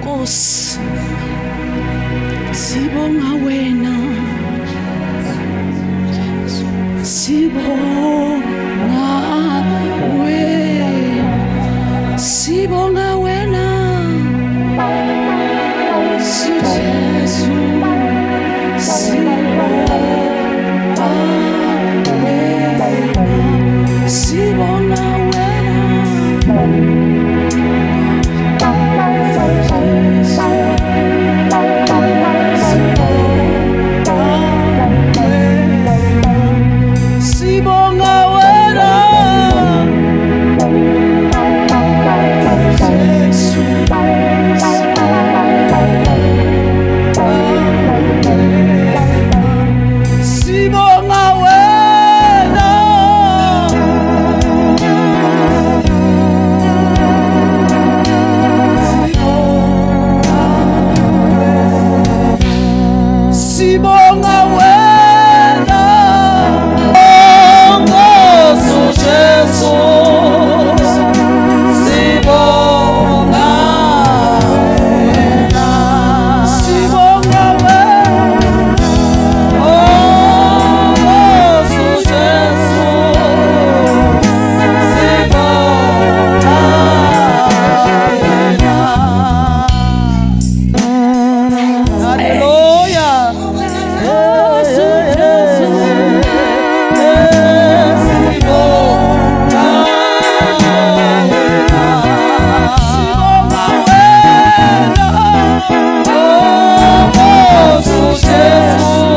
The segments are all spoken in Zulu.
Nkosi. Sibonga wena. Sibonga wena. Sibonga wena. Jesu. Sibonga wena. Sibonga wena. Sibonga wena. Jesu. Sibonga wena. Sibonga wena. Nkosi Jesu sibonga wena Sibonga wena. Nkosi Jesu sibonga wena. Hallelujah. Sibonga wena. Sibonga wena. Nkosi Jesu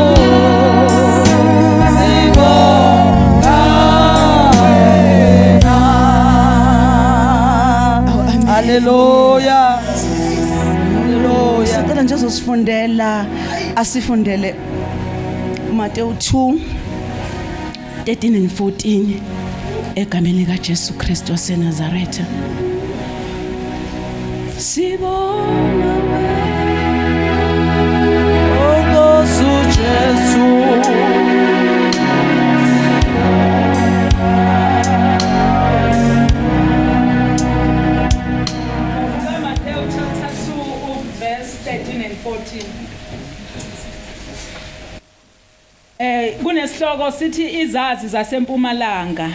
sibonga wena. Hallelujah. Hallelujah. Sicela nje uzosifundela asifundele Mateyu 2 13 and 14 egameni lika Jesu Kristu waseNazaretha. Sibonga wena. Nkosi Jesu Matthew chapter 2 verse 13 and 14. Kunesihloko sithi izazi zasempumalanga.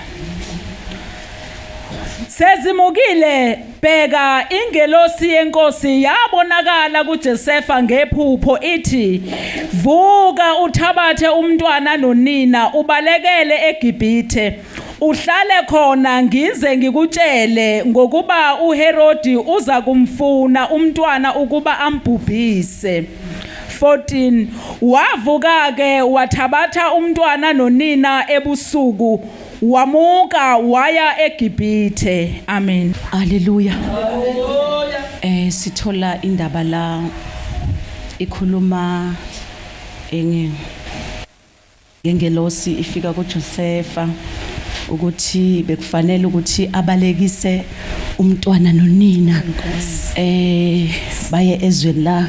Sezimukile bheka ingelosi yenkosi yabonakala kuJosefa ngephupho ithi vuka uthabathe umntwana nonina ubalekele eGibhithe uhlale khona ngize ngikutshele ngokuba uHerodi uza kumfuna umntwana ukuba ambhubhise. 14 Wavuka ke wathabatha umntwana nonina ebusuku wamuka waya eGibhithe. Amen. Haleluya. Sithola indaba la ikhuluma enge ngengelosi ifika kuJosefa ukuthi bekufanele ukuthi abalekise umntwana nonina baye ezweni la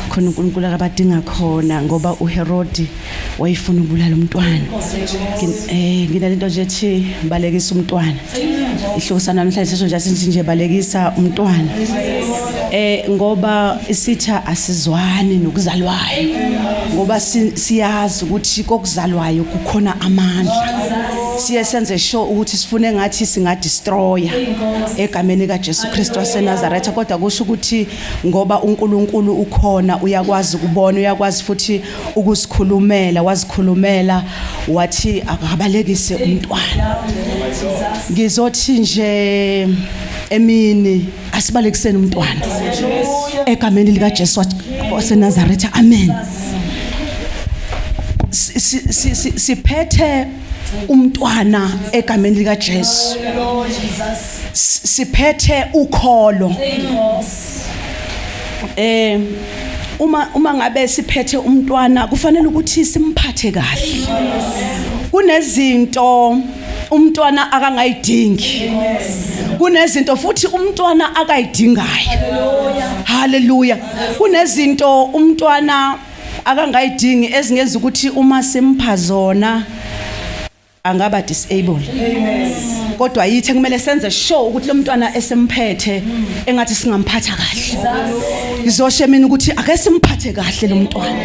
khona uNkulunkulu akabadinga khona ngoba uHerodi wayefuna ukubulala umntwana. Nginalento nje ethi balekisa umntwana. Ihloko sanamhlanje sesho nje sithi nje balekisa umntwana. Ngoba isitha asizwani nokuzalwayo. Ngoba siyazi ukuthi kokuzalwayo kukhona amandla. Siye senze sure ukuthi sifune ngathi singa destroya egameni kaJesu Kristu waseNazaretha, kodwa kusho ukuthi ngoba uNkulunkulu ukhona uyakwazi ukubona, uyakwazi futhi ukusikhulumela, wazikhulumela wathi akabalekise umntwana. Ngizothi nje emini asibalekiseni umntwana egameni likaJesu waseNazaretha. Amen. Siphethe umntwana egameni likaJesu. Siphethe ukholo. Uma ngabe siphethe umntwana kufanele ukuthi simphathe kahle. Kunezinto umntwana akangayidingi. Kunezinto futhi umntwana akayidingayo. Hallelujah. Kunezinto umntwana akangayidingi ezingenza ukuthi uma simpha zona angaba disabled. Kodwa yithi kumele senze sure ukuthi lo mntwana esemphethe engathi singamphatha kahle. Ngizosho mina ukuthi ake simphathe kahle lo mntwana.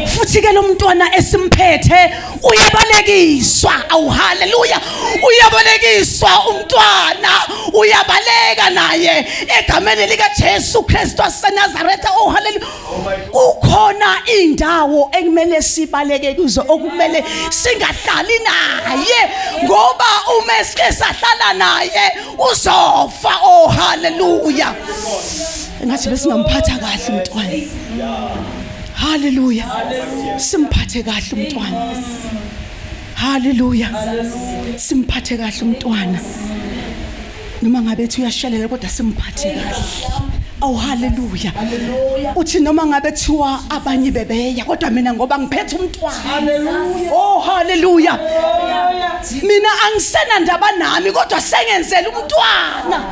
Futhi ke lo mntwana esimphethe uyabalekiswa. Awu haleluya. Uyabalekiswa umntwana, uyabaleka naye egameni lika Jesu Kristu waseNazaretha. Oh haleluya. Kukhona indawo ekumele sibaleke kuzo okumele singahlali naye ngoba uma esike sahlala naye uzofa. Oh haleluya. Engathi besingamphatha kahle umntwana. Haleluya. Simphathe kahle umntwana. Haleluya. Simphathe kahle umntwana. Noma ngabe ethi uyashelela kodwa simphathe kahle. Oh haleluya. Uthi noma ngabe thiwa abanye bebeya kodwa mina ngoba ngiphethe umntwana. Hallelujah. Oh haleluya. Mina angisena ndaba nami kodwa sengenzela umntwana.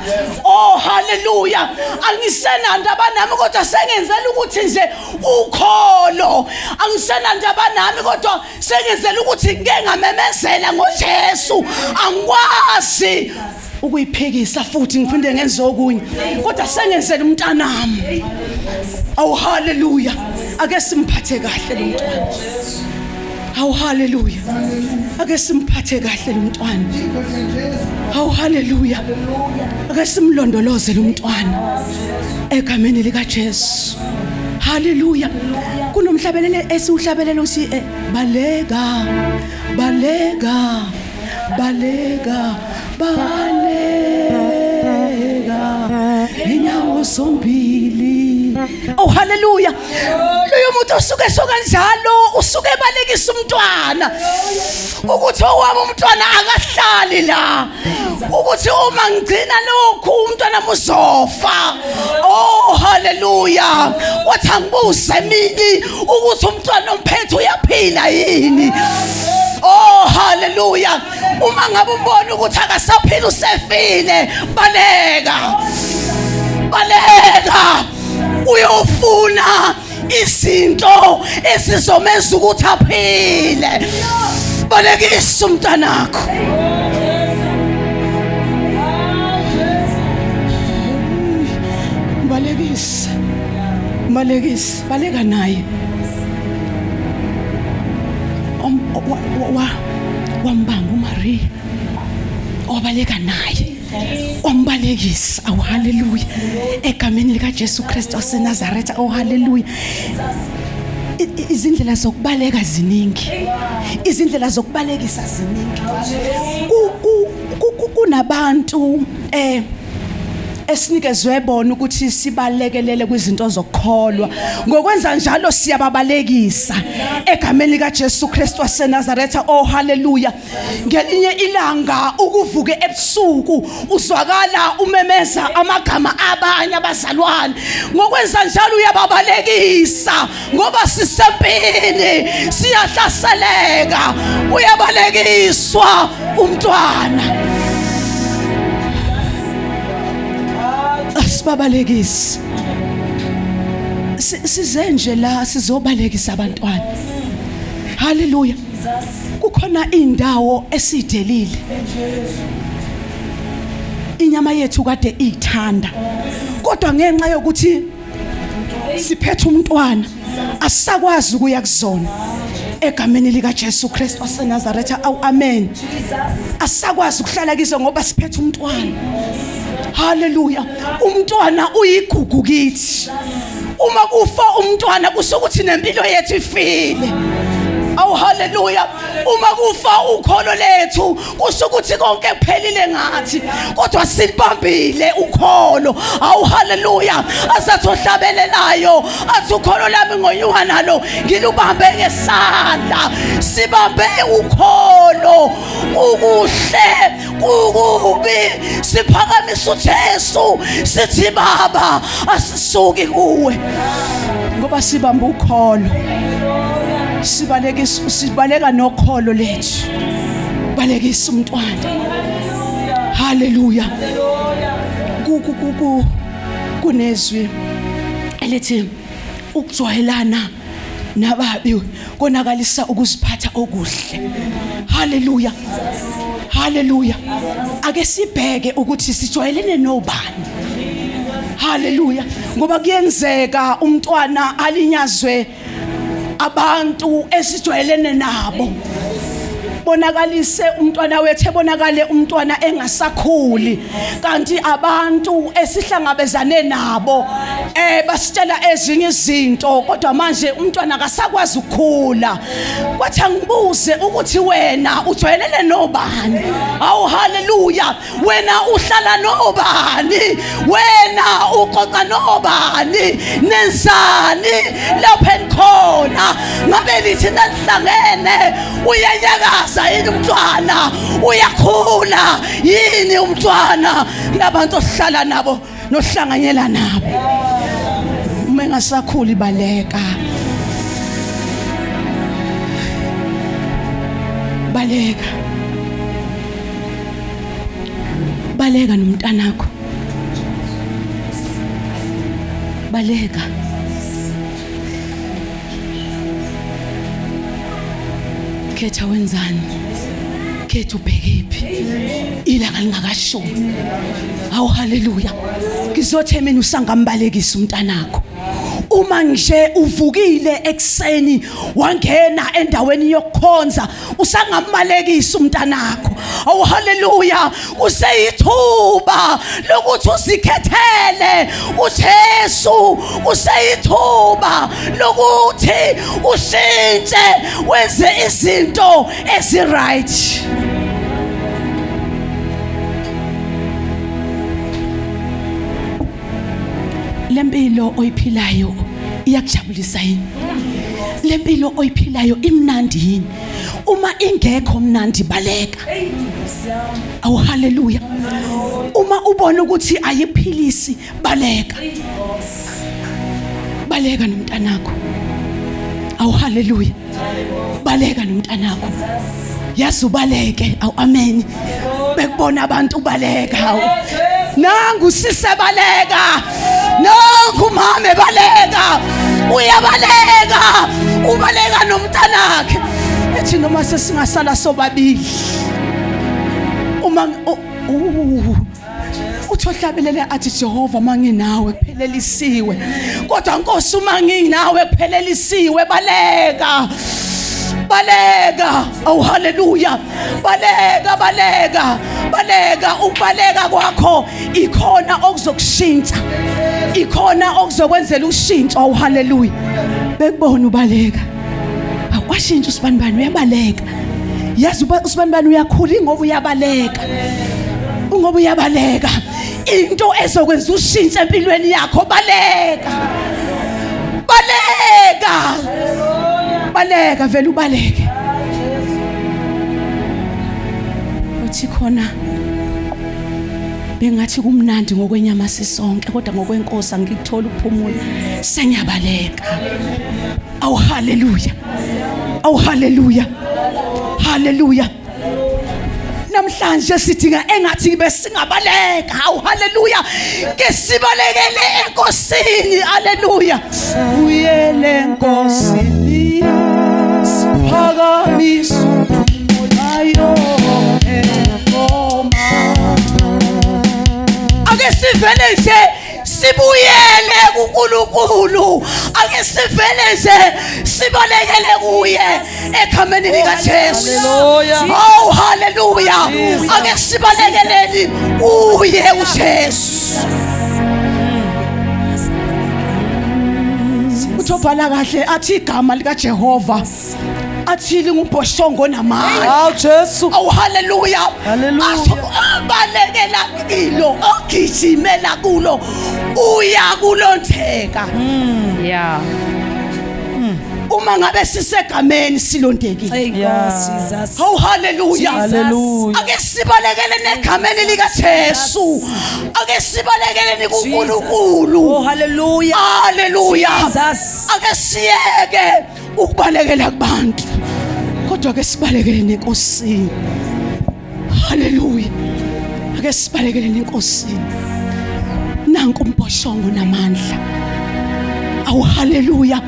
Oh haleluya. Angisena ndaba nami kodwa sengenzela ukuthi nje ukholo. Angisena ndaba nami kodwa sengenzela ukuthi ngike ngamemezela ngoJesu. Angikwazi ukuyiphikisa futhi ngiphinde ngenze okunye kodwa sengenzela umntanami. Awu haleluya. Ake simphathe kahle lo mntwana. Awu haleluya. Ake simphathe kahle lo mntwana. Awu haleluya. Ake simlondoloze lo mntwana. Egameni lika Jesu. Haleluya. Kunomhlabelele esiwuhlabelela uthi eh, baleka baleka baleka baleka inyawo zombili. Oh haleluya. Loyo muntu osuke esho kanjalo usuke ebalekisa umntwana ukuthi owami umntwana akahlali la ukuthi uma ngigcina lokhu umntwana muzofa. Oh haleluya. Wathi angibuze mini ukuthi umntwana omphethe uyaphila yini. Oh haleluya. Uma ngabe umbona ukuthi akasaphila usefile baleka. Baleka. Uyofuna izinto esizomenza ukuthi aphile. Balekisa umntanakho. Balekisa. Balekisa, baleka naye. Wambamba uMaria. Wabaleka naye. Wambalekisa. Awu haleluya. Egameni lika Jesu Kristu waseNazaretha. Oh haleluya. Izindlela zokubaleka ziningi. Izindlela zokubalekisa ziningi. Kunabantu esinikezwe bona ukuthi sibalekelele kwizinto zokukholwa. Ngokwenza njalo siyababalekisa egameni lika Jesu Kristu waseNazaretha. Oh haleluya. Ngelinye ilanga ukuvuke ebusuku uzwakala umemeza amagama abanye abazalwane. Ngokwenza njalo uyababalekisa ngoba sisempini siyahlaseleka. Uyabalekiswa umntwana. Asibabalekisi. Size nje la sizobalekisa abantwana. Haleluya. Kukhona indawo esidelile. Inyama yethu kade iyithanda. Kodwa ngenxa yokuthi siphethe umntwana asisakwazi ukuya kuzona. Egameni lika Jesu Kristu waseNazaretha. Awu amen. Asisakwazi ukuhlala kizo ngoba siphethe umntwana. Haleluya. Umntwana uyigugu kithi. Uma kufa umntwana kusho ukuthi nempilo yethu ifile. Awu haleluya. Uma kufa ukholo lethu kusho ukuthi konke kuphelile ngathi, kodwa silibambile ukholo. Awu haleluya. Asathi ohlabelelayo athi ukholo lami ngonyuka nalo ngilubambe ngesandla. Sibambe ukholo kukuhle kukubi, siphakamisa uJesu sithi Baba asisuki kuwe ngoba sibamba ukholo. Sibalekisa, sibaleka nokholo lethu. Balekisa umntwana. Haleluya. Ku kunezwi elithi ukujwayelana Nababi konakalisa ukuziphatha okuhle. Haleluya. Haleluya. Ake sibheke ukuthi sijwayelene nobani. Haleluya. Ngoba kuyenzeka umntwana alinyazwe abantu esijwayelene nabo. Bonakalise umntwana wethu ebonakale umntwana engasakhuli kanti abantu esihlangabezane nabo eh basitshela ezinye izinto kodwa manje umntwana akasakwazi ukukhula. Kwathi angibuze ukuthi wena ujwayelene nobani? Awu haleluya, wena uhlala nobani? Wena uxoxa nobani? Nenzani lapho enikhona? Ngabe lithi nanihlangene uyanyakaza yini umntwana? Uyakhula yini umntwana? Labantu ohlala nabo nohlanganyela nabo uma engasakhuli baleka baleka baleka nomntanakho baleka khetha wenzani khetha ubhekephi ilanga lingakashoni awu haleluya ngizothe mina usangambalekisa umntanakho uma nje uvukile ekseni wangena endaweni yokukhonza usangambalekisa umntanakho awu haleluya kuseyithuba lokuthi uzikhethele uJesu kuseyithuba lokuthi ushintshe wenze izinto ezi-right lempilo oyiphilayo iyakujabulisa yini lempilo oyiphilayo imnandi yini uma ingekho mnandi baleka awu haleluya uma ubona ukuthi ayiphilisi baleka baleka nomntanakho awu haleluya baleka nomntanakho yazi ubaleke awu amen bekubona abantu ubaleka awu nangu sisebaleka nangu umama ebaleka uyabaleka ubaleka nomntanakhe ethi noma sesingasala sobabili uma uthi ohlabelele athi Jehova manginawe kuphelelisiwe kodwa Nkosi uma nginawe kuphelelisiwe baleka baleka oh haleluya baleka baleka baleka ukubaleka kwakho ikhona okuzokushintsha ikhona okuzokwenzela ushintsho oh haleluya bekubona ubaleka awashintsha usibanibani uyabaleka yazi usibanibani uyakhula ingoba uyabaleka ungoba uyabaleka into ezokwenza ushintshe empilweni yakho baleka baleka baleka vele ubaleke uthi khona bengathi kumnandi ngokwenyama sisonke kodwa ngokwenkosi angikutholi ukuphumula sengiyabaleka awu haleluya awu haleluya haleluya namhlanje sidinga engathi besingabaleka hawu haleluya ke sibalekele enkosini haleluya sibuyele enkosini siphakamisa udumo lwayo engoma ake sivele nje sibuyele kuNkulunkulu ake sivele nje sibalekele kuye egameni likaJesu oh haleluya ake sibalekeleni kuye uJesu uthi obhala kahle athi igama likaJehova athi lingubhoshongo onamandla Hawu Jesu. Oh haleluya. Haleluya. Abalekela kilo ogijimela kulo uya kulondeka. Yeah. Uma ngabe sisegameni silondekile. Hey God, Jesus. Oh haleluya. Haleluya. Ake sibalekele negameni lika Jesu. Ake sibalekele kuNkulunkulu. Oh hallelujah. Haleluya. Jesus. Ake siyeke ukubalekela kubantu. Kodwa ke sibalekele nenkosini. Haleluya. Ake sibalekele nenkosini. Nanku umbhoshongo namandla. Awu haleluya.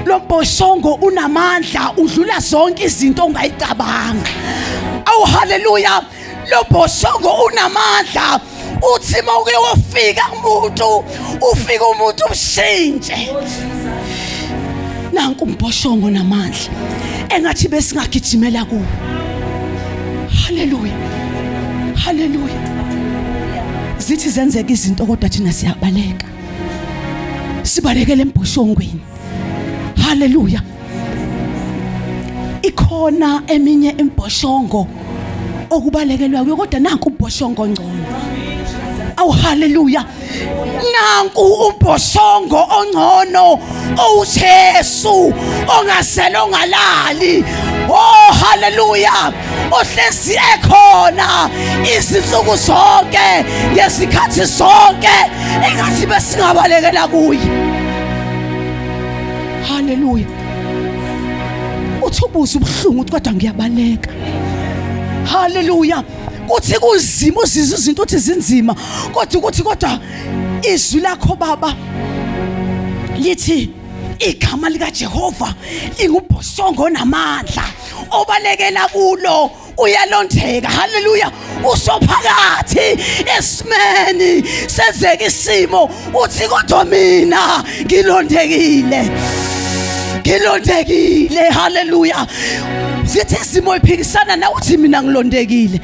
Lo Lo mbhoshongo unamandla udlula zonke izinto ongayicabanga. Awu haleluya, lo mbhoshongo unamandla. Uthi mawuke wafika kumuntu, ufika umuntu umshintshe. Nanku umbhoshongo namandla engathi besingagijimela kuwo. Haleluya, haleluya. Zithi zenzeka izinto kodwa thina siyabaleka, sibalekele embhoshongweni. Haleluya. Ikhona eminye imbhoshongo okubalekelwa kuyo, kodwa nanku umbhoshongo ongcono. Awu haleluya, nanku umbhoshongo ongcono owuJesu ongasele ongalali. Oh haleluya, ohlezi ekhona izinsuku zonke ngesikhathi sonke, engathi besingabalekela kuye. Haleluya. Uthi ubuze ubuhlungu uthi kodwa ngiyabaleka. Haleluya. Kuthi kunzima uzizwe izinto uthi zinzima, kodwa ukuthi kodwa izwi lakho baba lithi igama likaJehova lingubhosongo onamandla, obalekela kulo uyalondeka. Haleluya. Usophakathi esimeni senzeka isimo, uthi kodwa mina ngilondekile, ngilondekile. Haleluya. Zithi izimo iphikisana nawe, uthi mina ngilondekile,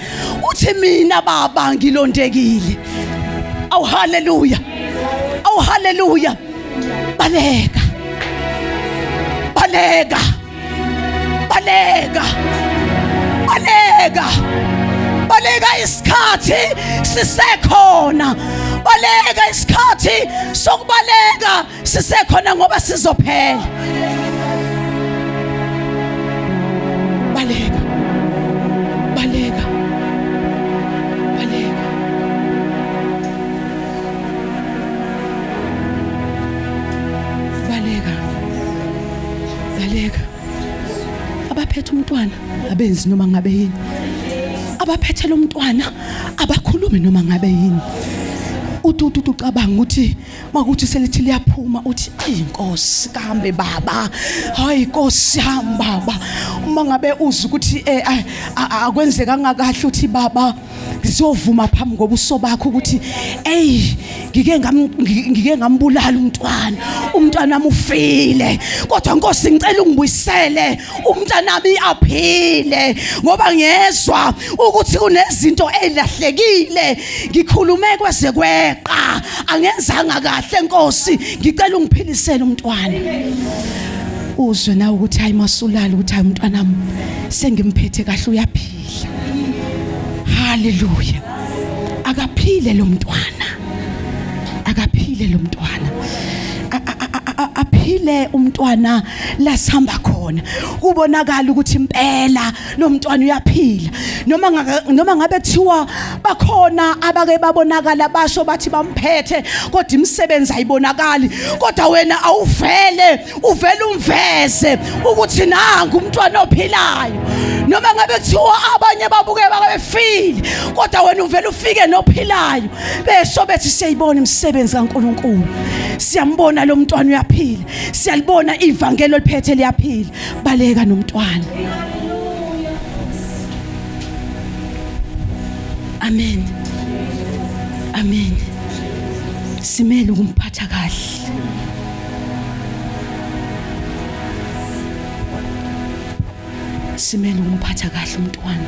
uthi mina baba ngilondekile. Awu haleluya, awu haleluya. Baleka, baleka, baleka, baleka, baleka, isikhathi sisekhona. Baleka, isikhathi sokubaleka sisekhona, ngoba sizophela. Baleka, baleka, baleka. Baleka, baleka. Abaphethe umntwana abenzi noma ngabe yini, abaphethe lo mntwana abakhulumi noma ngabe yini. Uthi uthi ucabanga ukuthi makuthi selithi liyaphuma, uthi ayi Nkosi kambe baba, hayi Nkosi yami baba. Uma ngabe uzwa ukuthi eh akwenzekanga kahle, uthi baba ngizovuma phambi kobuso bakho ukuthi ey ngike ngike ngambulala umntwana, umntwana wami ufile, kodwa Nkosi ngicela ungibuyisele umntanami aphile, ngoba ngiyezwa ukuthi kunezinto ezilahlekile, ngikhulume kweze kweqa, angenzanga kahle Nkosi, ngicela ungiphilisele umntwana. Uzwe nawe ukuthi hayi masulala ukuthi hayi umntwanami sengimphethe kahle, uyaphila. Haleluya. Akaphile lo mntwana, akaphile lo mntwana, aphile umntwana. Lasihamba khona kubonakala ukuthi impela lo mntwana uyaphila, noma noma ngabe kuthiwa bakhona abake babonakala basho bathi bamphethe, kodwa imisebenzi ayibonakali. Kodwa wena awuvele uvele umveze ukuthi nangu umntwana ophilayo, noma ngabe kuthiwa abanye babuke bakabefile, kodwa wena uvele ufike nophilayo, besho bethi siyayibona imisebenzi kaNkuluNkulu, siyambona lo mntwana uyaphila, siyalibona ivangeli oliphethe liyaphila. Baleka nomntwana. Amen, amen. Simele ukumphatha kahle. Simele ukumphatha kahle umntwana.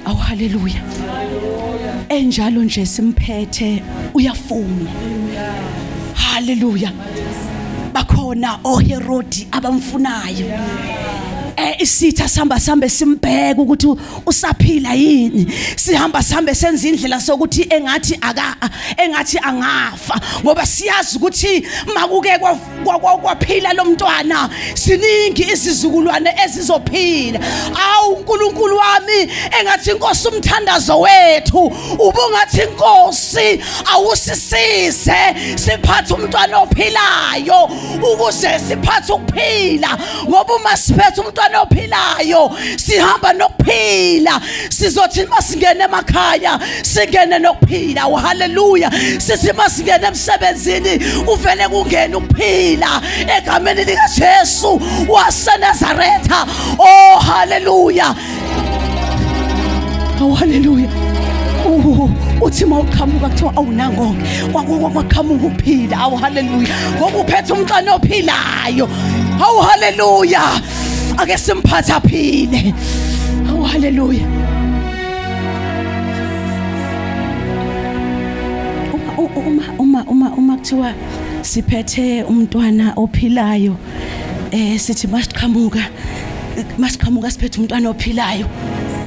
Awu haleluya. Enjalo nje simphethe uyafuna. Haleluya. Bakhona oHerodi abamfunayo. Isitha sihamba sambe simbheka ukuthi usaphila yini, sihamba sihambe senza indlela sokuthi engathi aka engathi angafa, ngoba siyazi ukuthi makuke kwaphila lo mntwana siningi izizukulwane ezizophila. Awu uNkulunkulu wami, engathi inkosi umthandazo wethu ubungathi inkosi awusisize siphathe umntwana ophilayo, ukuze siphathe ukuphila, ngoba uma siphethe umntwana umntwana ophilayo, sihamba nokuphila. Sizothi masingene emakhaya singene nokuphila. Oh haleluya. Sithi masingene emsebenzini uvele kungene ukuphila egameni lika Jesu waseNazaretha. Oh haleluya. Oh haleluya. Uthi uma uqhamuka kuthiwa awunangoke kwaqhamuka ukuphila. Awu haleluya, ngoba uphethe umntwana ophilayo. Awu haleluya, ake simphathe aphile. Awu haleluya. Uma uma uma uma kuthiwa siphethe umntwana ophilayo, sithi masiqhamuka masiqhamuka siphethe umntwana ophilayo,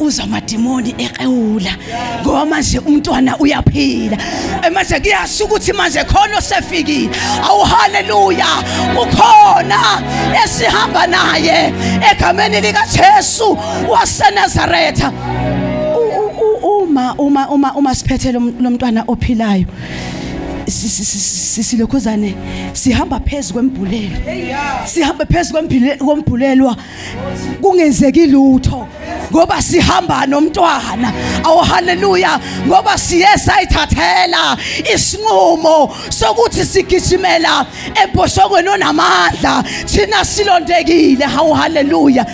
uzwa amadimoni eqewula ngoba manje umntwana uyaphila. Manje kuyasho ukuthi manje khona osefikile. Awu haleluya, ukhona esihamba naye egameni lika Jesu waseNazaretha. Uma uma uma uma siphethe lo mntwana ophilayo, silokhuzane sihamba phezu kwembhulelo, sihamba phezu kwembhulelwa kungenzeki lutho ngoba sihamba nomntwana. Awu haleluya, ngoba siye sayithathela isinqumo sokuthi sigijimela ebhoshokweni onamandla, thina silondekile. Hawu haleluya,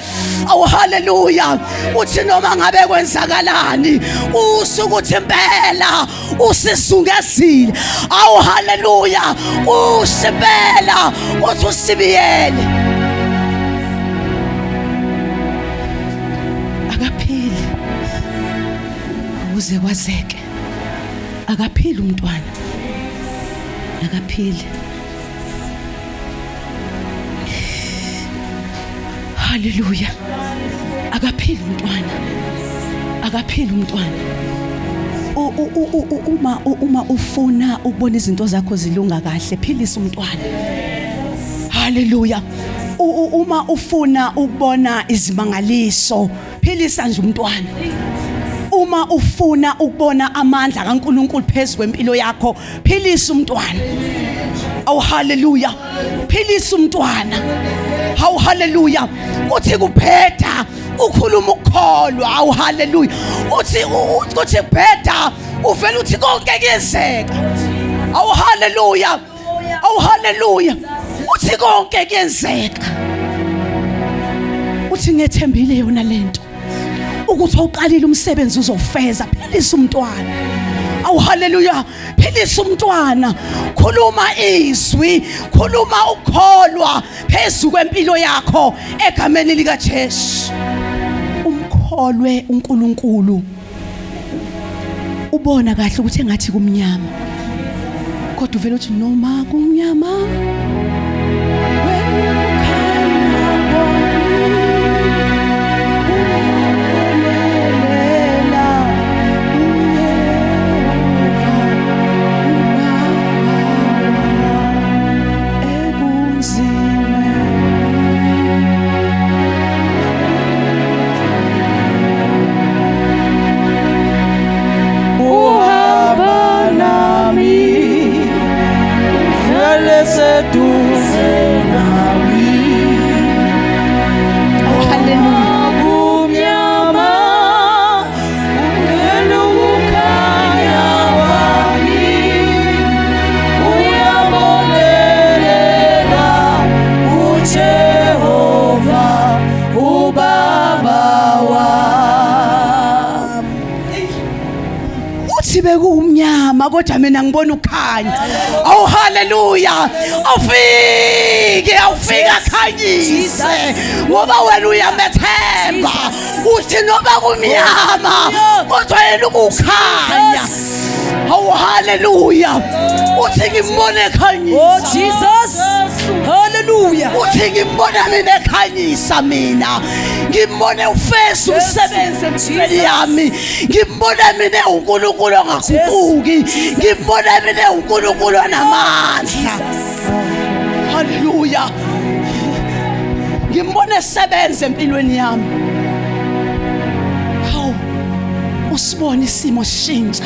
awu haleluya. Uthi noma ngabe kwenzakalani, usho ukuthi impela usizungezile. Awu haleluya, usho impela uthi usibiyele. Akaphili ukuze kwazeke, akaphili umntwana, akaphili. Haleluya, akaphili umntwana, akaphili umntwana. Uma uma ufuna ukubona izinto zakho zilunga kahle, philisa umntwana. Haleluya. Uma ufuna ukubona izimangaliso, philisa nje umntwana. Uma ufuna ukubona amandla kaNkuluNkulu phezu kwempilo yakho, philisa umntwana. Awu haleluya, philisa umntwana. Hawu haleluya. Uthi kubheda ukhuluma ukukholwa. Awu haleluya. Uthi uthi kubheda uvela uthi konke kuyenzeka. Awu haleluya, awu haleluya. Uthi konke kuyenzeka. Uthi ngethembile yona lento ukuthi uqalile umsebenzi uzofeza. Philisa umntwana. Awu haleluya, philisa umntwana. Khuluma izwi, khuluma ukukholwa phezu kwempilo yakho egameni lika Jesu. Umkholwe uNkulunkulu. Ubona kahle ukuthi engathi kumnyama, kodwa uvela uthi noma kumnyama uhamba nami, uhlale seduze nami. Oh haleluya. Kumnyama ungena ukukhanya kwami, uyabonelela uJehova ubaba wami. Uthi bekuwumnyama kodwa mina ngibona ukukhanya. Oh haleluya. Awufike, awufike akhanyise ngoba wena uyamethemba. Uthi noma kumnyama kodwa yena ukukhanya. Oh haleluya. Uthi ngimbone ekhanyisa. Oh Jesus, hallelujah. Uthi ngimbona mina ekhanyisa mina. Ngimbone ufesa umsebenzi empilweni yami. Ngimbone mina uNkulunkulu ongaguquki. Ngimbone mina uNkulunkulu onamandla. Haleluya. Ngimbone esebenza empilweni yami. Hawu, usibone isimo sishintsha.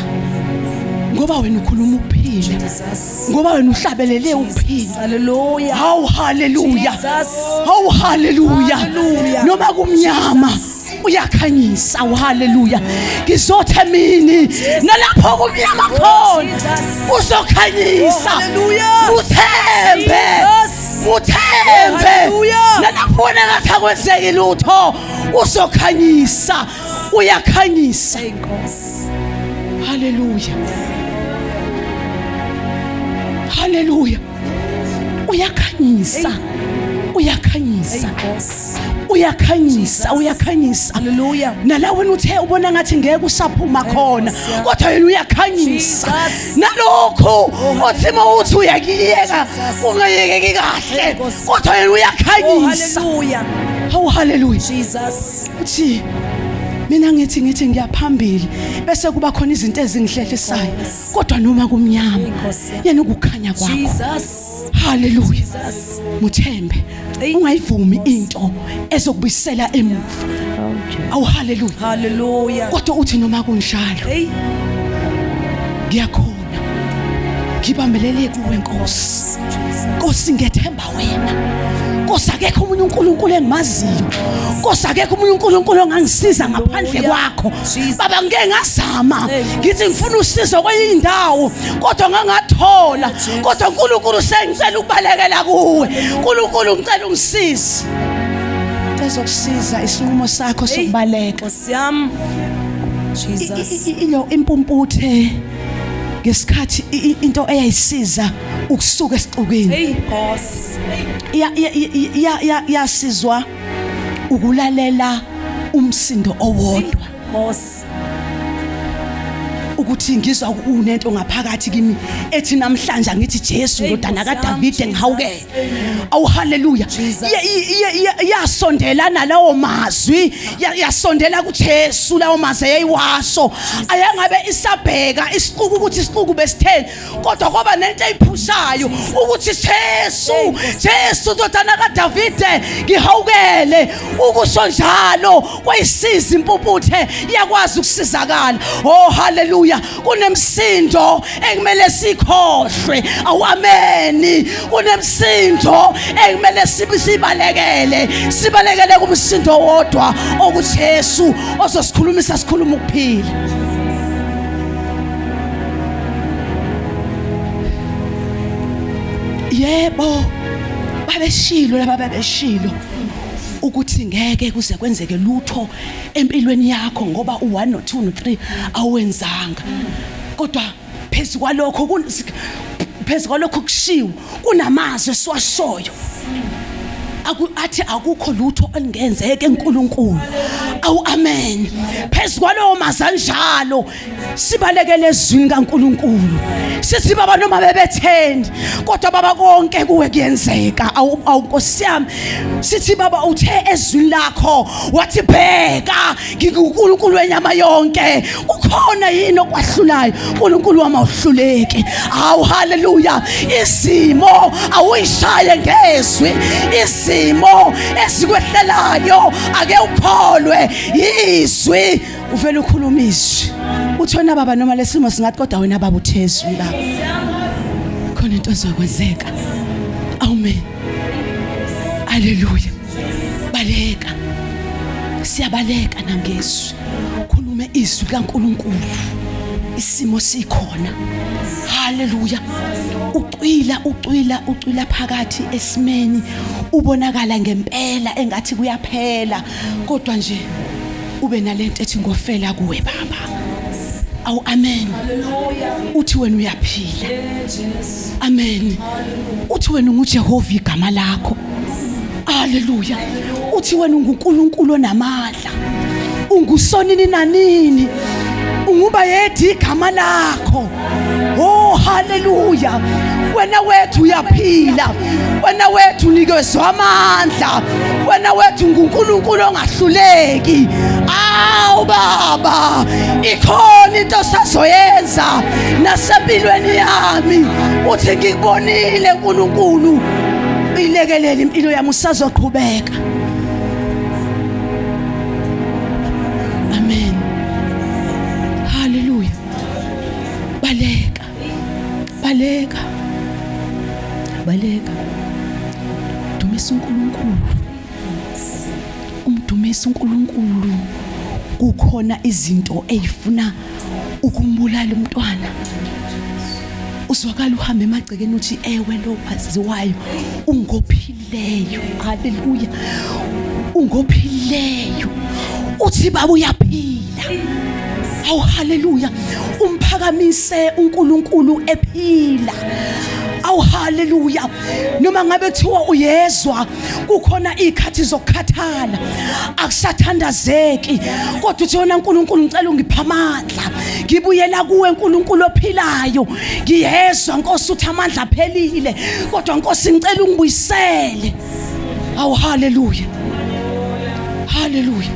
Ngoba wena ukhuluma ukuphila. Jesus. Ngoba wena uhlabelele ukuphila. Hallelujah. Hawu haleluya. Jesus. Hawu haleluya. Hallelujah. Noma kumnyama uyakhanyisa. Haleluya. Ngizothe emini nalapho kumnyama khona Jesus. uzokhanyisa. Oh, hallelujah. Muthembe. Jesus. Muthembe. Oh, hallelujah. Nalapho wena ngathi akwenzeki lutho uzokhanyisa. Uyakhanyisa. Hey Nkosi. Haleluya. Haleluya. Uyakhanyisa. Uyakhanyisa. Nkosi. Uyakhanyisa, uyakhanyisa. Hallelujah. Nala wena uthe ubona ngathi ngeke usaphuma khona kodwa yena uyakhanyisa. Jesus. Nalokho othi uma uthi uyakiyeka Jesus. ungayekeki kahle Nkosi. kodwa yena Oh uyakhanyisa. hallelujah. Hawu haleluya. Jesus. Uthi mina ngithi ngithi ngiyaphambili bese kuba khona izinto ezingihlehlisayo kodwa noma kumnyama Nkosi. yena ukukhanya kwakho. Jesus. Haleluya. Jesus. Muthembe. Ungayivumi into ezokubuyisela emuva. Awu haleluya. Hallelujah. Kodwa uthi noma kunjalo Hey. ngiyakhona ngibambelele kuwe Nkosi. Nkosi ngethemba wena. Nkosi akekho omunye uNkulunkulu engimaziyo. Nkosi akekho omunye uNkulunkulu ongangisiza ngaphandle kwakho. Jesus. Baba ngike ngazama Hey. ngithi ngifuna usizo kwenye indawo kodwa ngangathola. Kodwa uNkulunkulu sengicela ukubalekela kuwe. uNkulunkulu ngicela ungisize. Ezokusiza isinqumo sakho sokubaleka. Nkosi yami. Jesus. Ilo impumputhe ngesikhathi into eyayisiza ukusuka esixukwini. Hey Nkosi. Yasizwa ukulalela umsindo owodwa. Nkosi. Ukuthi ngizwa unento ngaphakathi kimi ethi namhlanje angithi Jesu ndodana kaDavide ngihawukele. Awu haleluya. Yasondela nalawo mazwi, yasondela kuJesu lawo mazwi eyayiwaso. Ayangabe isabheka isixuku ukuthi isixuku besitheni kodwa kwaba nento eyiphushayo ukuthi Jesu Jesu ndodana kaDavide ngihawukele. Ukusho njalo kwayisiza impumputhe iyakwazi ukusizakala. Oh haleluya. Kunemsindo ekumele sikhohlwe. Awu ameni. Kunemsindo ekumele sibalekele, sibalekele kumsindo wodwa okuJesu ozosikhulumisa sikhuluma ukuphila. Yebo babeshilo laba babeshilo ukuthi ngeke kuze kwenzeke lutho empilweni yakho ngoba u1 no2 no3 awenzanga. Kodwa phezu kwalokho phezu kwalokho kushiwo kunamazwi esiwashoyo athi akukho lutho olungenzeke eNkulunkulu. Awu amen. Phezu kwalowo mazwi anjalo sibalekele ezwini kaNkulunkulu. Sithi baba noma bebetheni kodwa baba konke kuwe kuyenzeka. Awu awu Nkosi yami. Sithi baba uthe ezwini lakho wathi bheka nginguNkulunkulu wenyama yonke. Ukhona yini okwahlulayo? uNkulunkulu wami awuhluleki. Awu haleluya. Izimo awuyishaye ngezwi. Izimo ezikwehlelayo ake ukholwe izwi. Uvela ukhuluma izwi. Uthi wena baba noma lesimo singathi kodwa wena baba uthe ezwi lakho. Khona into ezokwenzeka. Amen. Haleluya. Baleka. Siyabaleka nangezwi. Khulume izwi kaNkuluNkulu. Isimo sikhona. Haleluya. Ucwila ucwila ucwila phakathi esimeni ubonakala ngempela engathi kuyaphela kodwa nje ube nalento ethi ngofela kuwe baba. Awu amen. Hallelujah. Uthi wena uyaphila. Amen. Uthi wena unguJehova igama lakho. Haleluya. Uthi wena unguNkulunkulu onamandla. Ungusonini nanini. Unguba yedwa igama lakho. Oh haleluya. Wena wethu uyaphila. Wena wethu unikezwe amandla. Wena wethu unguNkulunkulu ongahluleki. Awu baba, ikhona into osazoyenza nasempilweni yami. Uthi ngikubonile uNkulunkulu. Uyilekelele impilo yami usazoqhubeka. Amen. Hallelujah. Baleka. Baleka. Dumisa uNkulunkulu. Umdumisa uNkulunkulu. Kukhona izinto ezifuna ukumbulala umntwana. Uzwakala uhamba emagcekeni uthi ewe lo waziwayo ungophilileyo. Haleluya. Ungophilileyo. Uthi baba uyaphila. Awu haleluya. Umphakamise uNkulunkulu ephila. Awu haleluya. Noma ngabe kuthiwa uyezwa kukhona izikhathi zokukhathala akusathandazeki kodwa uthi wena uNkulunkulu ngicela ungipha amandla ngibuyela kuwe uNkulunkulu ophilayo ngiyezwa Nkosi uthi amandla aphelile kodwa Nkosi ngicela ungibuyisele awu haleluya haleluya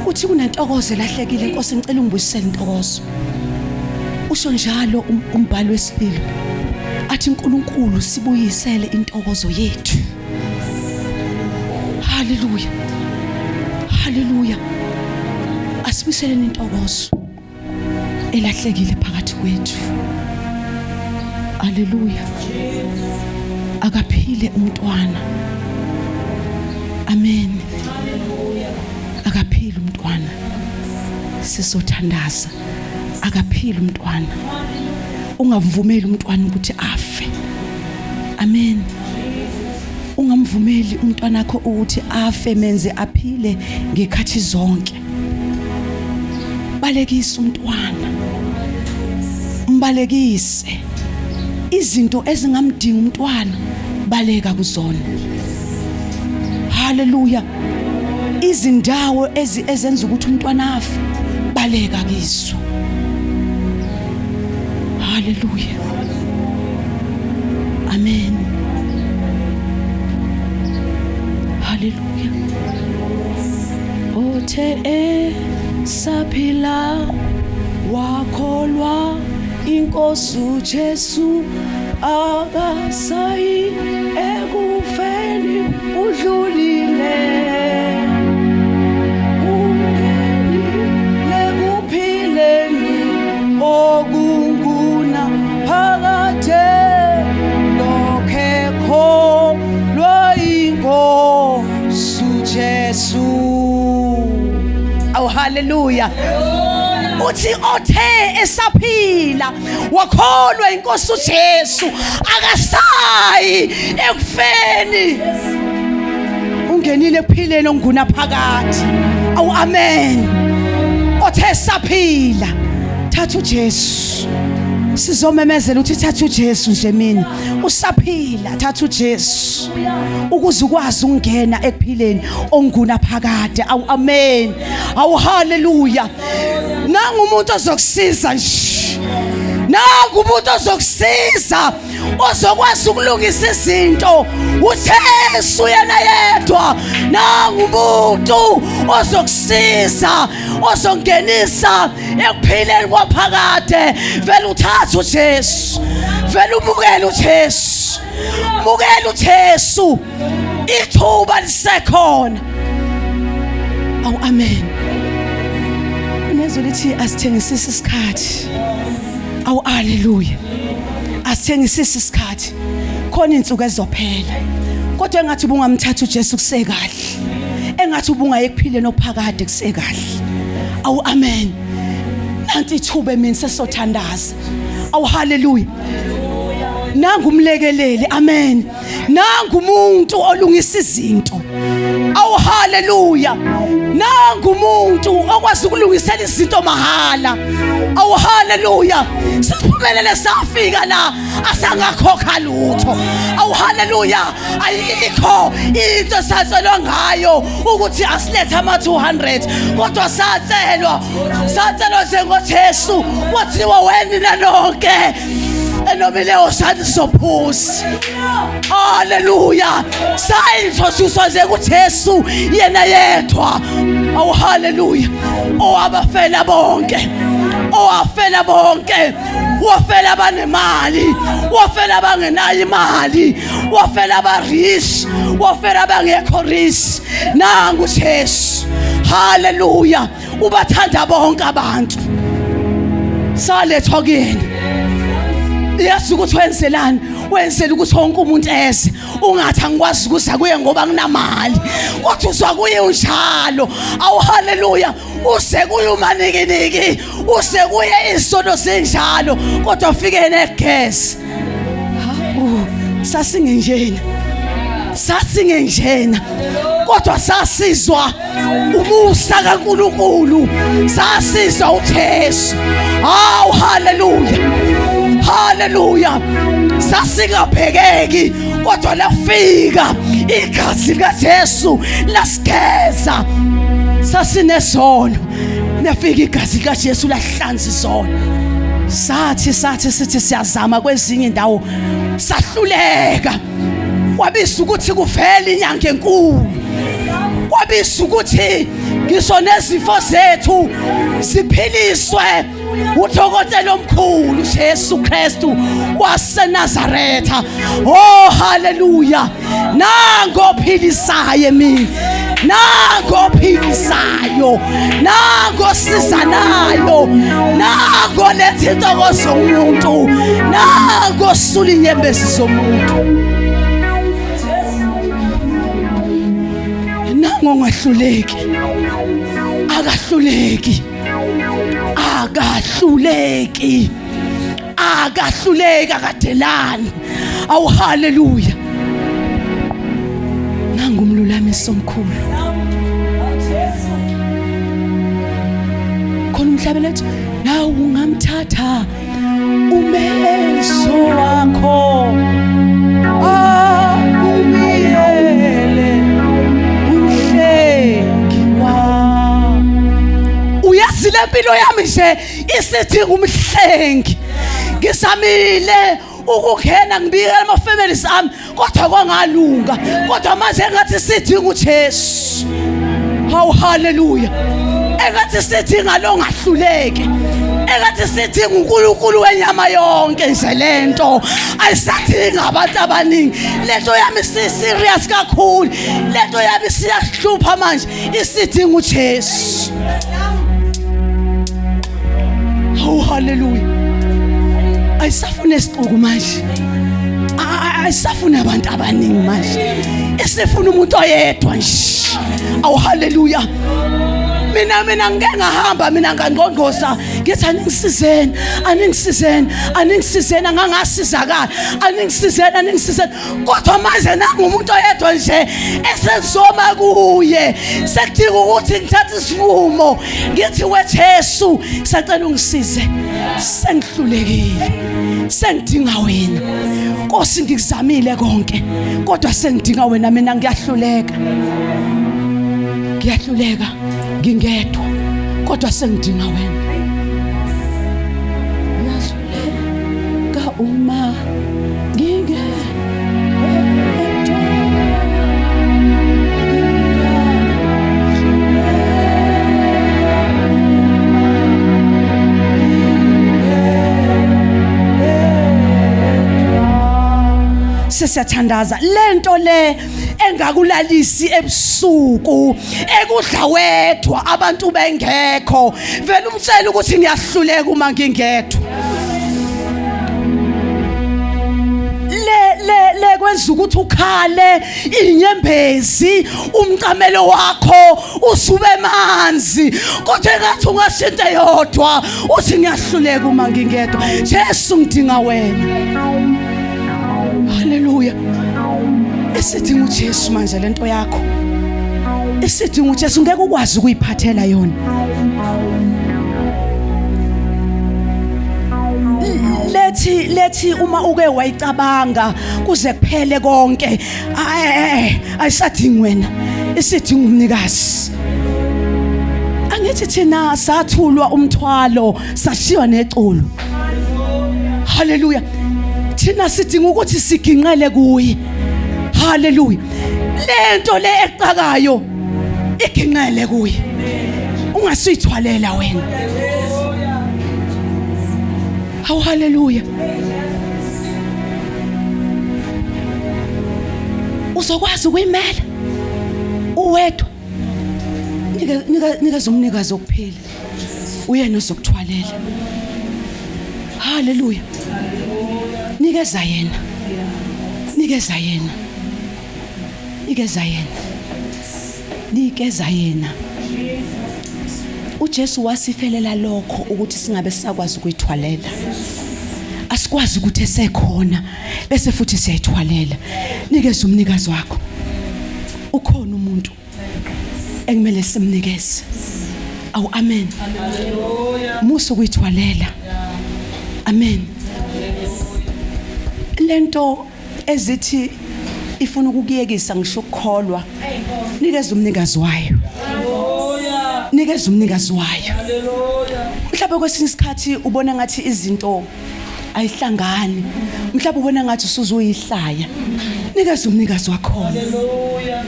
uthi kunentokozo elahlekile Nkosi ngicela ungibuyisele intokozo usho njalo um, umbhalo wesililo athi uNkulunkulu sibuyisele intokozo yethu Haleluya. Haleluya. Asibuyiseleni intokozo elahlekile phakathi kwethu. Haleluya. Akaphile umntwana. Amen. Akaphile umntwana. Sisothandaza. Akaphile umntwana. Ungamvumeli umntwana ukuthi afe. Amen. Ungamvumeli umntwanakho ukuthi afe menze aphile ngekhathi zonke. Balekisa umntwana. Mbalekise. Izinto ezingamdinga umntwana baleka kuzona. Haleluya. Izindawo ezenza ukuthi umntwana afe baleka kizo. Haleluya. Amen. Haleluya. Othe esaphila wakholwa inkosi uJesu akasayi ekufeni udlulile ungenile kuphileni okunguna phakade lokhe kholwa inkosi uJesu. Awu haleluya. Uthi othe esaphila wakholwa inkosi uJesu akasayi ekufeni ungenile ekuphileni onguna phakathi. Awu amen. Othe saphila thatha uJesu sizomemezela ukuthi thatha uJesu nje mina usaphila thatha uJesu ukuze ukwazi ukungena ekuphileni onguna phakade. Awu amen. Awu haleluya. Nangu umuntu ozokusiza nje, nangu umuntu ozokusiza ozokwazi ukulungisa izinto, uJesu yena yedwa. Nangu umuntu ozokusiza ozongenisa ekuphileni kwaphakade. Vele uthathe uJesu, vele umukele uJesu, mukela uJesu, ithuba lisekhona. Awu amen. Unezwi lithi asithengisisi isikhathi. Awu haleluya. Asithengisisi isikhathi. Khona insuku ezizophela. Kodwa engathi ubungamthatha uJesu kusekahle. Engathi ubungaye ekuphileni ophakade kusekahle. Awu amen. Nanti ithuba emini sesothandaza. Awu haleluya. Nangu umlekeleli. Amen. Nangu umuntu olungisa izinto. Awu haleluya. Nangu umuntu okwazi ukulungisela izinto mahala. Awu haleluya. Siphumelele safika la asangakhokha lutho. Awu haleluya. Ayikho into esatshelwa ngayo ukuthi asilethe ama 200 kodwa satshelwa satshelwa nje ngoJesu kwathiwa wena nonke enomileyo sathi sophusi. Haleluya. Sayintroduce nje kuJesu yena yedwa. Awu haleluya. Owabafela bonke. Owafela bonke. Wafela abanemali, wafela abangenayo imali, wafela abarich, wafela abangekho rich. Nangu Jesu. Haleluya. Ubathanda bonke abantu. Salethwa kuyena. Yesu ukuthi wenzelani? Wenzela ukuthi wonke umuntu eze. Ungathi angikwazi ukuza kuye ngoba nginamali. Kodwa uzwa kuye unjalo. Awu haleluya. Use kuye umanikiniki. Use kuye isono sinjalo kodwa ufike negesi. Hawu sasingenjena. Sasingenjena. Kodwa sasizwa umusa kaNkuluNkulu. Sasizwa uJesu. Hawu haleluya. Haleluya. Sasingabhekeki kodwa lafika igazi likaJesu lasigeza. Sasinesono. Lafika igazi likaJesu lahlanza isono. Sathi sathi sithi siyazama kwezinye indawo sahluleka. Kwabisa ukuthi kuvele inyanga enkulu. Kwabisa ukuthi ngisho nezifo zethu siphiliswe udokotela omkhulu Jesu Kristu waseNazaretha. Oh haleluya. Nango ophilisayo mina. Nango ophilisayo. Nango sizanayo. Nango letha intokozo umuntu. Nango sula inyembezi zomuntu. Nango ongahluleki. Akahluleki. Akahluleki. Akahluleki akadelani. Awu haleluya. Nangu umlulamisi omkhulu. Khona umhlabelo ethi nawe ungamthatha umeso wakho akubiyele umhlengi wami. Uyazi le mpilo yami nje isithi ngumhlengi. Ngizamile ukungena ngibikela ama-families ami kodwa kwangalunga, kodwa manje engathi sidinga uJesu. Hawu haleluya. Engathi sidinga lo ngahluleki. Engathi sidinga uNkulunkulu wenyama yonke nje lento. Ayisadinga abantu abaningi. Lento yami si serious kakhulu. Lento yami siyahlupha manje isidinga uJesu. Hawu haleluya. Ayisafuna isixuku manje. Ayisafuna abantu abaningi manje. Isifuna umuntu oyedwa nje. Awu haleluya. Mina ngike ngahamba mina ngangqongqosa ngithi aningisizeni aningisizeni aningisizeni angangasizakala aningisizeni aningisizeni kodwa manje nangumuntu oyedwa nje esenzoma kuye sekudinga ukuthi ngithathe isinqumo ngithi weJesu sacela ungisize sengihlulekile sengidinga wena Nkosi ngikuzamile konke kodwa sengidinga wena mina ngiyahluleka ngiyahluleka ngingedwa kodwa sengidinga wena ngiyahluleka uma ngingedwa. Sesiyathandaza lento le engakulalisi ebusuku ekudla wedwa abantu bengekho vele umtshela ukuthi ngiyahluleka uma ngingedwa le le le kwenza ukuthi ukhale inyembezi umcamelo wakho usube manzi kodwa engathi ungashintsha yodwa uthi ngiyahluleka uma ngingedwa Jesu ngidinga wena haleluya isidinga uJesu manje lento yakho isidinga uJesu ngeke ukwazi ukuyiphathela yona lethi lethi uma uke wayicabanga kuze kuphele konke ayisadingi wena isidinga umnikazi angithi thina sathulwa umthwalo sashiywa neculo haleluya thina sidinga ukuthi siginqele kuye haleluya lento le exakayo iginqele kuye ungasuyithwalela wena hawu haleluya uzokwazi ukuyimela uwedwa nikeza umnikazi okuphila uyena ozokuthwalela haleluya nikeza yena. Nikeza yena. Nikeza yena. Nikeza yena. uJesu wasifelela lokho ukuthi singabe sisakwazi ukuyithwalela. Asikwazi ukuthi esekhona bese futhi siyayithwalela. Nikeza umnikazi wakho. Ukhona umuntu ekumele simnikeze. Awu amen. Musa ukuyithwalela. Amen. Lento ezithi ifuna ukukuyekisa ngisho ukukholwa nikeza umnikazi wayo nikeza umnikazi wayo mhlawumbe kwesinye isikhathi ubona ngathi izinto ayihlangani mhlawumbe ubona ngathi usuzoyihlaya nikeza umnikazi wakhona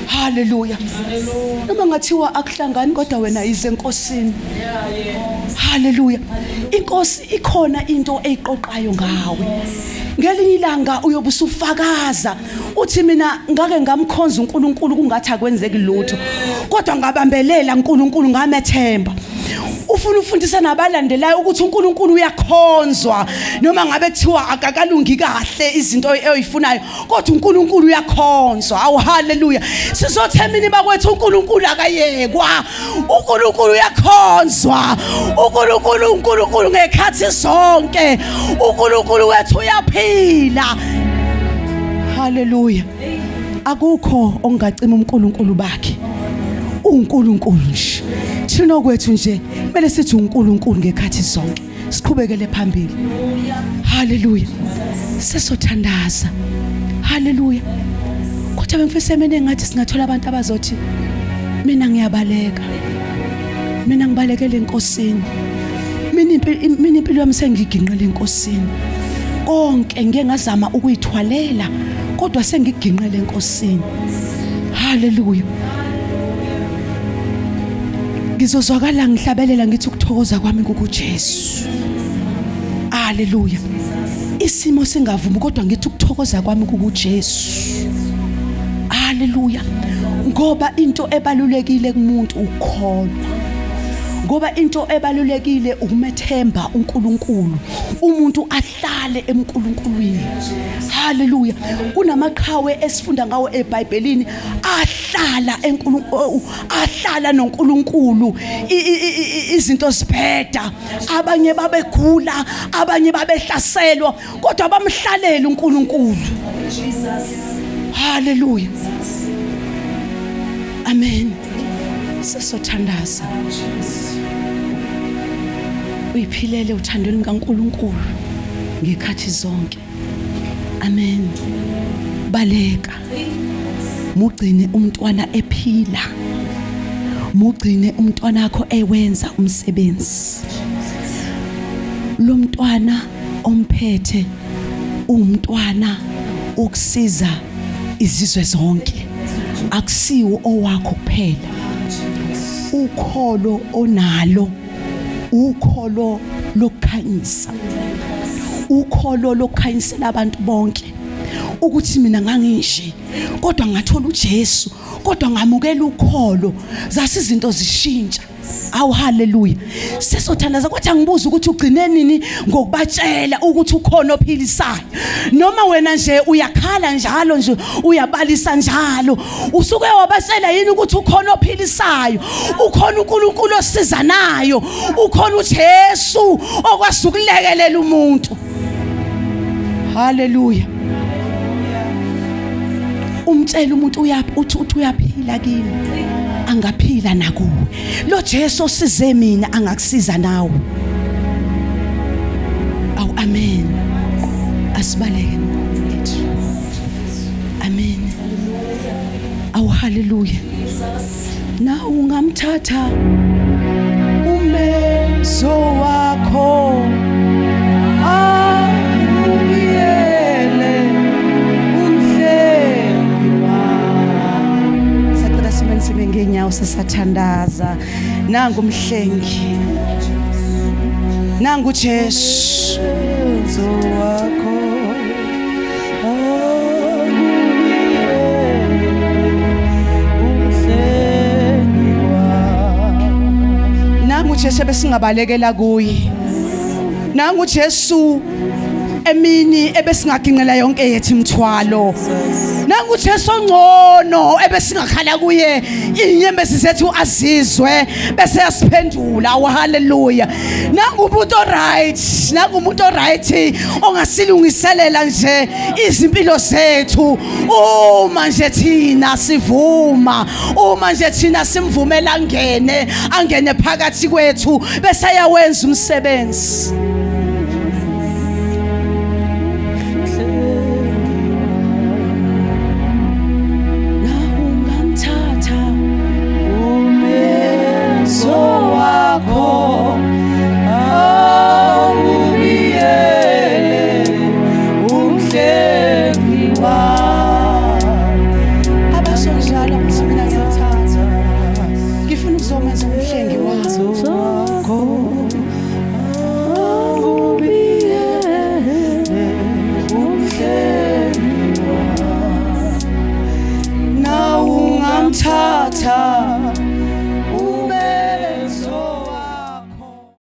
haleluya noma ngathiwa akuhlangani kodwa wena ize enkosini haleluya inkosi ikhona into eyiqoqayo ngawe ngelinye ilanga uyobe usufakaza uthi mina ngake ngamkhonza uNkulunkulu kungathi akwenzeki lutho kodwa ngabambelela uNkulunkulu ngamethemba ufuna ufundisa nabalandelayo ukuthi uNkulunkulu uyakhonzwa noma ngabe kuthiwa akakalungi kahle izinto oyifunayo kodwa uNkulunkulu uyakhonzwa awu haleluya sizothemini bakwethu uNkulunkulu akayekwa uNkulunkulu uyakhonzwa uNkulunkulu uNkulunkulu ngekhathi zonke uNkulunkulu wethu uyaphila haleluya akukho ongacima uNkulunkulu bakhe uNkulunkulu nje thina okwethu nje kumele sithi uNkulunkulu ngekhathi zonke siqhubekele phambili haleluya sesothandaza haleluya kodwa bengifisa mina engathi singathola abantu abazothi mina ngiyabaleka mina ngibalekele enkosini mina mina impilo yami sengiginqele enkosini konke ngike ngazama ukuyithwalela kodwa sengiginqele enkosini haleluya ngizozwakala ngihlabelela ngithi ukuthokoza kwami kukuJesu haleluya isimo singavumi kodwa ngithi ukuthokoza kwami kukuJesu haleluya ngoba into ebalulekile kumuntu ukukholwa ngoba into ebalulekile ukumethemba uNkulunkulu umuntu ahlale emNkulunkulwini haleluya kunamaqhawe esifunda ngawo eBhayibhelini ahlala eNkulunkulu ahlala noNkulunkulu izinto zibheda abanye babegula abanye babehlaselwa kodwa bamhlalela uNkulunkulu Jesus haleluya amen sesothandaza uyiphilele uthandweni kaNkulunkulu ngekhathi zonke amen baleka mugcine umntwana ephila mugcine umntwana wakho ewenza umsebenzi lo mntwana omphethe umntwana ukusiza izizwe zonke akusiwo owakho kuphela ukholo onalo ukholo lokukhanyisa ukholo lokukhanyisela abantu bonke ukuthi mina nganginje kodwa ngathola uJesu kodwa ngamukela ukholo zasizinto zishintsha awu haleluya sesothandaza kwathi angibuza ukuthi ugcine nini ngokubatshela ukuthi ukhona ophilisayo noma wena nje uyakhala njalo nje uyabalisa njalo usuke wabatshela yini ukuthi ukhona ophilisayo ukhona uNkulunkulu osizanayo ukhona uJesu okwazi ukulekelela umuntu haleluya umtshela umuntu uyaphi uthi uthi uyaphila kimi angaphila nakuwe lo Jesu osize mina angakusiza nawe awu amen asibaleke mfethu amen awu haleluya na ungamthatha umezo wakho akubuyele umhlengi wakho sacela simeni sime ngeenyawo sisathandaza nangu umhlengi nangu Jesu wakho nangu Jesu ebesingabalekela kuye nangu Jesu Emini ebesingaginqela yonke yethu imithwalo. Nangu Jesu ongcono ebesingakhala kuye inyembezi zethu azizwe bese yasiphendula. Hallelujah. Nangu umuntu oright, nangu umuntu oright ongasilungiselela nje izimpilo zethu uma nje thina sivuma, uma nje thina simvumela angene, angene phakathi kwethu bese yawenza umsebenzi. Ungamthatha Umeso wakho awubiyele umhlengi wami. Abasho njalo abathi mina ngiyamthatha, ngifuna ukuzomenza umhlengi wami. Wakho awubiyele umhlengi wami. Naw ungamthatha.